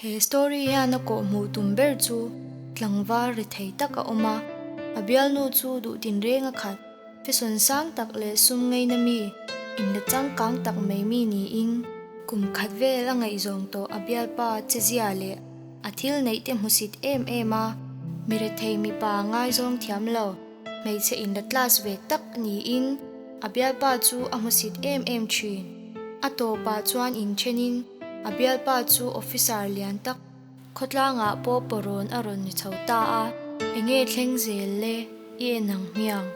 He story hian a kawhhmuh tum ber chu tlangval rethei tak a awm a, a bialnu chu duh tinreng a khat, fashion sang tak leh sum ngaina mi, inla changkang tak mai mi niin kum khat vel a ngaihzawng tawh a bialpa chezia leh a thil neih te hmusit em em a, mi rethei mipa ngaizawng thiam lo, hmeichhe inla class ve tak niin a bialpa chu a hmusit em em thin. A tawpah chuan inthenin a bialpa chu officer lian tak khawtlangah pawh pawrawn a rawn ni chho ta a, enge thleng zel le i en ang hmiang.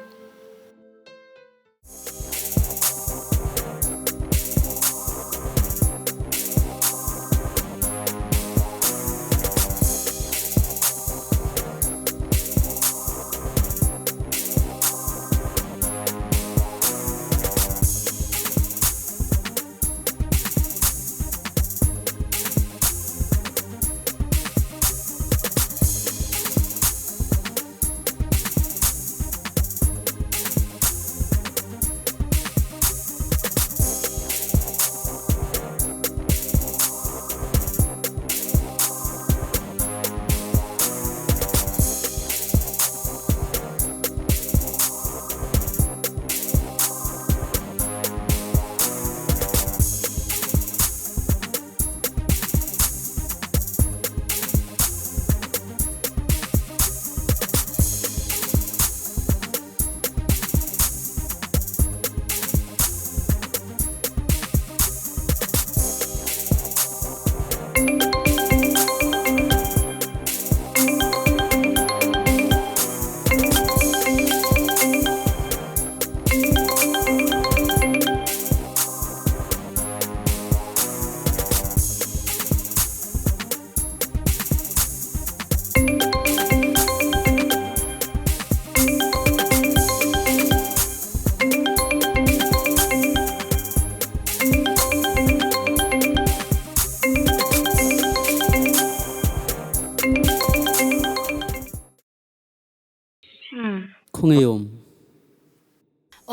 Khawnge awm?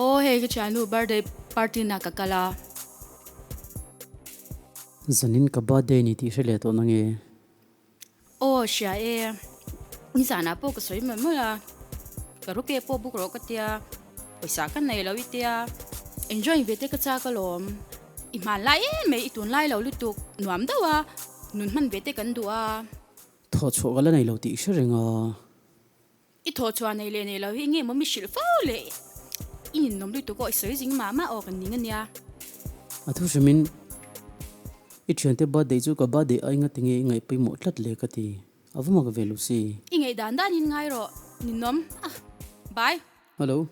Aw hei ka thiannu birthday party na ka kal a. Zanin ka birthday ni tih hre leh tawh nange? Aw hria e, nizanah pawh ka sawi mawlh mawlh a, karaoke pawh book rawh ka tia, pawisa ka nei lo i tia, enjoy ve te ka chak alawm, i hmanlai em mai i tunlai lo lutuk nuam deuh a, nun hman ve te kan duh a. Thawh chhuah ka la nei lo tih i hre reng a. I thawh chhuah nei leh nei lo hi nge maw mi hrilh fo le, i ninawm lutuk aw i sawi zing mah mah aw kan ning ania. A thu hrimin i thiante birthday chu ka birthday ai nga tinge i ngaih pawimawh tlat le ka ti, a va mak ve Lucy. I ngaih dan danin ngai rawh, ninawm ah bye. Hello.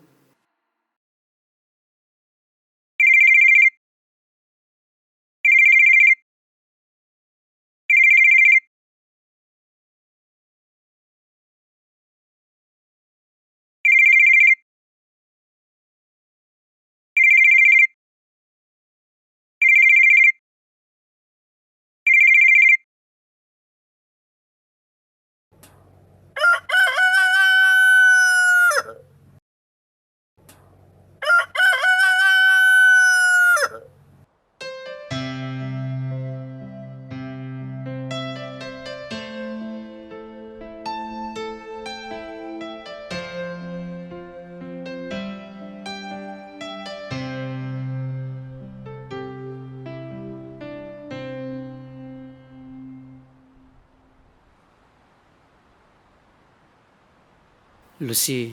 Lucy,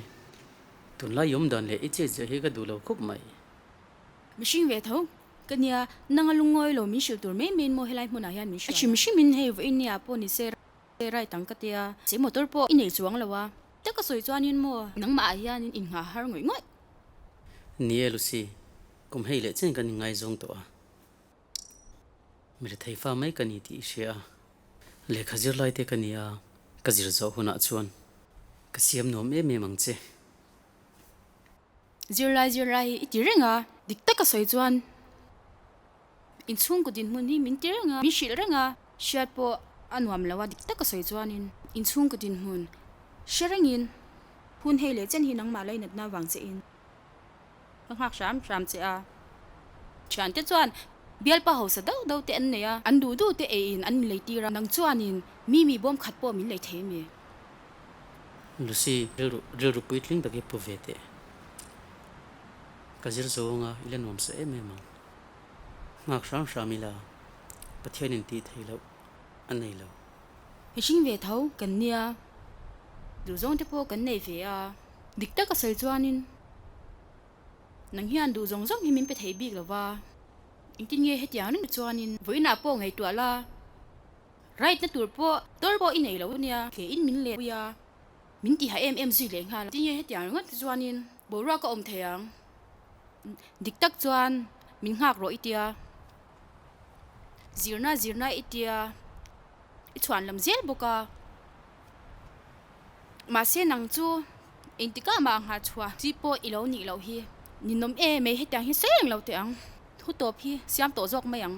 tunlai awm dan leh i chet zia hi ka duh lo khawp mai. Mihring ve tho ka nia, nanga lungawi lo min hrilh tur mai mai in maw helai hmunah hian min hruai a. A hrim hrim in hei vawiin nia pawh ni se right ang ka tia, se motor pawh i nei chuang lo a, ta ka sawi chuan in maw nangmah ah hian in innghah har ngawih ngawih. Ni e Lucy, kum hei leh chen kan inngaizawng tawh a, mi rethei fa mai ka ni tih i hria a, lehkha zirlai te ka ni a, ka zir zawh hunah chuan ka siam nuam em em ang che. Zirlai zirlai hi i ti reng a, dik taka sawi chuan inchhungkaw dinhmun hi min ti reng a, min hrilh reng a, hriat pawh a nuam lo a, dik taka sawi chuanin inchhungkaw dinhmun hre rengin hun hei leh chen hi nangmah lainatna vang che in ka nghak hram hram che a, thiante chuan. Bialpa hausa deuh deuh te an nei a, an duh duh te eiin an inlei tir a, nang chuanin mi mi bawm khat pawh min lei thei mi? Lucy, rilru rilru puitling tak hi pu ve teh. Ka zir zo anga i la nuam sa em em ang. Nghak hram hram ila Pathianin tih theih loh a nei lo. Mihring ve tho kan nia, duhzawng te pawh kan nei ve a, dik taka sawi chuanin nang hian duh zawng zawng hi min pe thei bik lo va, engtin nge hetiang reng chuanin vawiinah pawh ngaihtuah la, ride na tur pawh tor pawh i nei lo nia, ke in min leh pui a, min ti ha em em zui leh nghal, engtin nge hetiang ringawt chuanin boruak a awm thei ang, dik tak chuan min nghak rawh i tia. Zirna zirna i tia i chhuan lam zel bawk a, mahse nang chu engtikah mah nghah chhuah chi pawh i lo nih loh hi ninawm em mai hetiang hi sawi reng lo teh ang, thu tawp hi siam tawh zawk mai ang.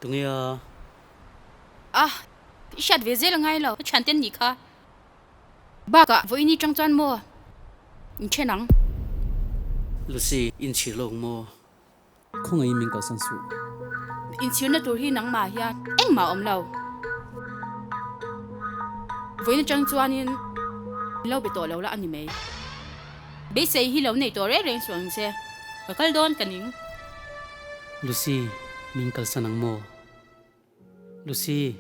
Tunge a? A, i hriat ve zel a ngai lo, ka thiante an nih kha. Bakah vawiin i tang chuan maw in then ang? Lucy, inchhir lawk maw? Khawngaihin min kalsan suh. Inchhirna tur hi nangmah hian engmah a awm lo. Vawiin atang chuanin min lo be tawh lo la a ni mai. Beisei hi lo nei tawh reng reng suh ang che. Ka kal dawn ka ning. Lucy, min kalsan ang maw? Lucy,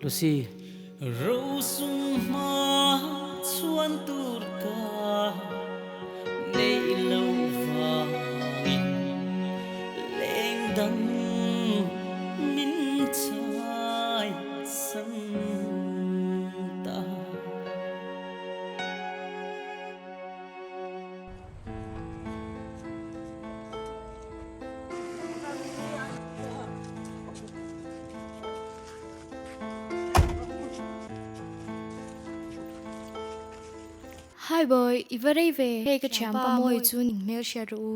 Lucy. Rosum hma chhuan tur ka nei lo vangin leng dang min chai san ta. Hi boy, i va rei ve. Hei ka thianpa Mawi chu ning hmel hriat rawh u.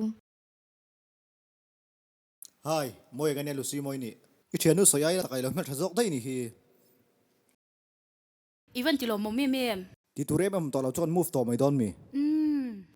Hi, Mawi ka nia Lucy Mawi nih. I thiannu sawi ai tak ilo hmeltha zawk daih ni hi. I van ti lawmawm em em. Ti tur em em tawh lo chuan move tawh mai dawn mi? Umm.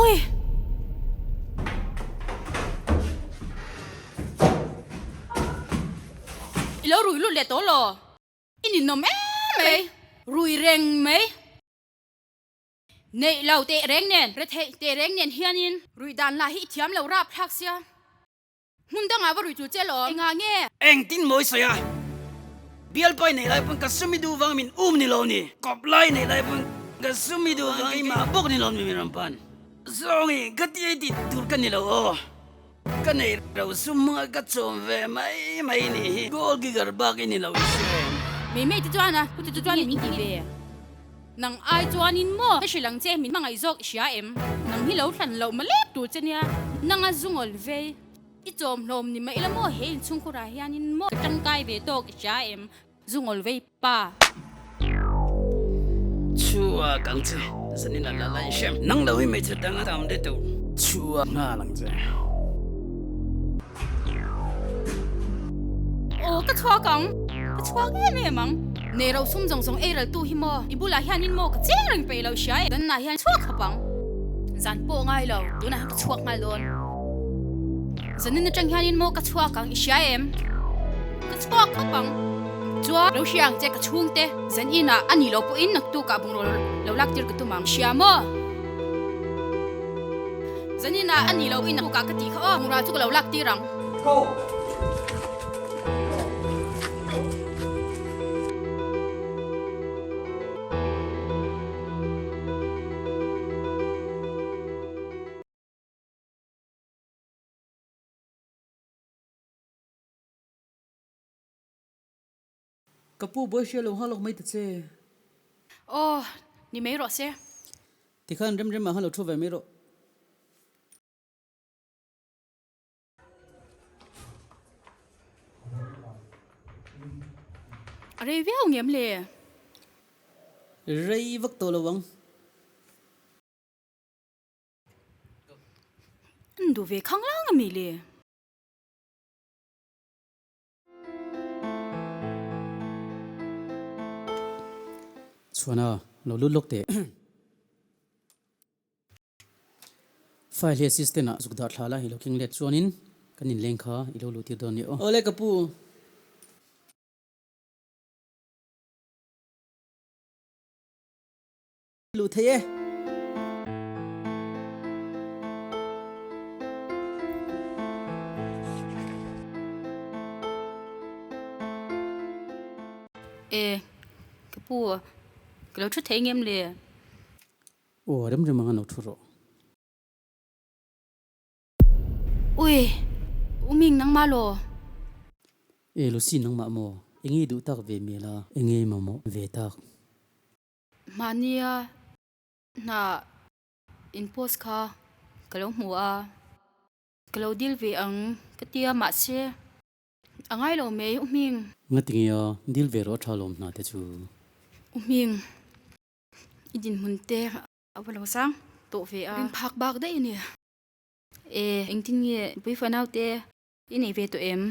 Ui! I lo rui lut leh tawh law? I ninawm em mai, rui reng mai. Neih lo teh reng nen, retheih teh reng nen hianin ruih dan lah hi i thiam lo rap thlak sia. Hmun dangah va rui tur che lawm. Engah nge? Engtin mawi sawi a? Bialpai nei lai pawn ka sumi duh vang min um ni lo ni. Kawp lai nei lai pawn ka sumi duh vang keimah bawk ni lo ni min rawn pan. Zawngi ka ti ei tih tur ka ni lo aw. Ka nei ro sum hmanga ka chawm ve mai mai ni hi gold digger bak i ni lo i hre em? Mei mei te chuan a, chuti chu chuan min ti ve. Nang ai chuanin maw ka hrilh ang che min hmangaih zawk i hria em? Nang hi lo thlan loh ma lek tur che nia, nanga zungawl vei i chawm hlawm ni mai ila maw he inchhungkhurah hianin maw ka tangkai ve tawk i hria em? Zungawl vei pa. Chhuak ang che, zanin a la la i hrem. Nang lo hi hmeichhe dang a tam deuh. Chhuak nghal ang che. Aw ka chhuak ang, ka chhuak em em ang. Nei ro sum zawng zawng ei ral tu hi maw? I bulah hianin maw ka cheng reng peih lo hria e. Danna hian chhuak khawp ang. Zan pawh ngai lo, tunah hian ka chhuak nghal dawn. Zanin atang hianin maw ka chhuak ang i hria em? Ka chhuak khawp ang. Chuan lo hria ang che ka chhungte. Zan inah a nih loh pawhin naktukah bungraw lo lak tir ka tum ang. Hria maw? Zanin ah a nih loh in naktukah ka tih kha aw, bungraw chu ka lo lak tir ang. Go! Ka pu buai hria lo nghal awk mai ta che. Aw, ni mai rawh se. Tikhan rem rem ah khan lo thu ve mai rawh. A rei viau ngem le? Rei vak tawh lo ang. An duh ve khang lang a mi le? Chhuana, lo lut lawk teh. File hi assistant ah zuk dah thla la i lo keng let chuanin kan inleng kha i lo luh tir dawn nia aw. Awle ka pu. Luh thei e. E, ka pu, ka lo thu thei ngem le? Aw, rem rem anga lo thu rawh. Ui, u Ming nangmah law? E, Lucy nangmah maw? Enge i duh tak ve mial a? Enge i mamawh ve tak? Mahnia hna in post kha ka lo hmu a, ka lo dil ve ang ka tia mahse a ngai lo mai U Hming. Ngatinge a, dil ve rawh a tha lawm hna te chu. U Hming, i dinhmun te a va lo sang tawh ve a. Rin phak bak daih a ni. E, engtin nge Puifa naute i nei ve tawh em?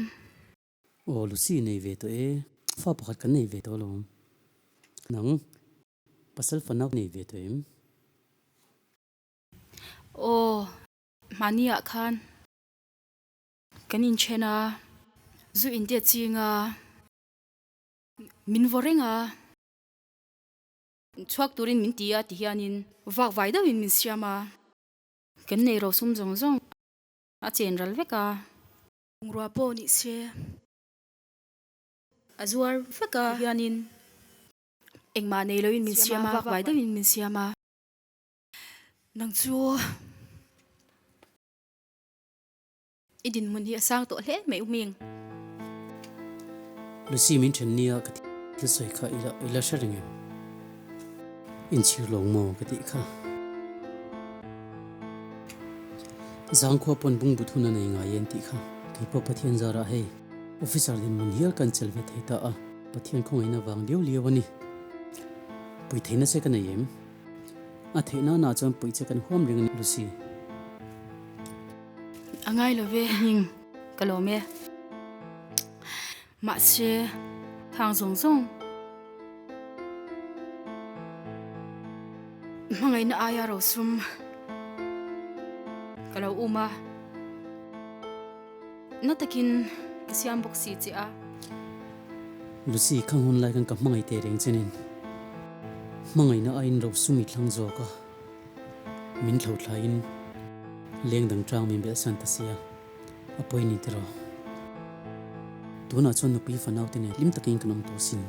Aw Lucy nei ve tawh e, fa pakhat kan nei ve tawh alawm. Nang, pasal fanau nei ve tawh em? Aw, mahni ah khan kan inthen a, zu intia ching a, min vaw reng a. Chhuak turin min ti a ti hianin vak vai deuhin min siam a. Kan nei ro sum zawng zawng a chen ral vek a. Bungrua pawh nih se a zuar vek a hianin engmah nei loin min siam a, vak vai deuhin min siam a. Nang chu i dinhmun hi a sang tawh hle mai u Ming. Lucy min then nia ka thil sawi kha i la hre reng em? Inchhir lawng maw ka tih kha. Zangkhua pawn bungbut hun a nei ngai en tih kha keipawh Pathian zarah hei officer dinhmun hial kan chel ve thei ta a, Pathian khawngaihna vang liau liau a ni. Pui theihna che ka nei em? A theih nana chuan puih che kan huam reng a ni Lucy. A ngai lo ve hming ka lawm e. Mahse thang zawng zawng. Hmangaihna aia rosum ka lo um a, na takin ka siam bawk si che a. Lucy, khang hun lai khan ka hmangaih teh reng chenin hmangaihna aiin rosum i thlang zawk a, min thlo thlaiin leng dang tang min belhsan ta sia, a pawi ni tiraw. Tunah chuan nupui fanau te nen hlim takin kan awm tawh sin.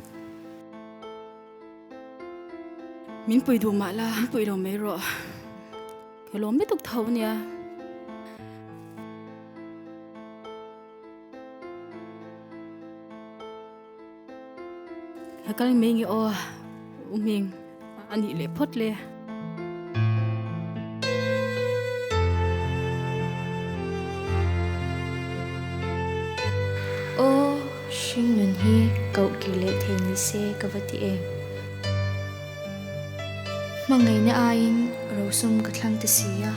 Min pui duh mah la, min pui lo mai rawh. Ka lawm lutuk tho ania. Ka kal mai nge aw, U Hming, a nih leh phawt le. Aw, hringnun hi koh kir leh thei ni se ka va ti em. Hmangaihna aiin rosum ka thlang ta si a,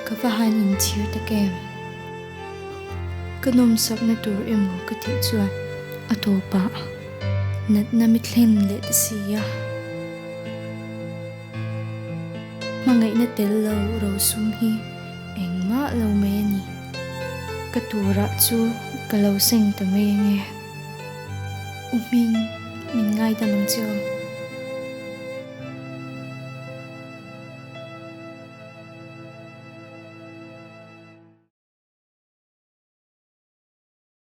ka va han inchhir tak em. Ka nawmsakna tur emaw ka tih chuan a tawpah. Natna mi thlen leh ta si a. Hmangaihna tel lo rosum hi engmah lo mai a ni. Ka turah chu ka lo seng ta mai ange. U Hming, min ngaidam ang che aw.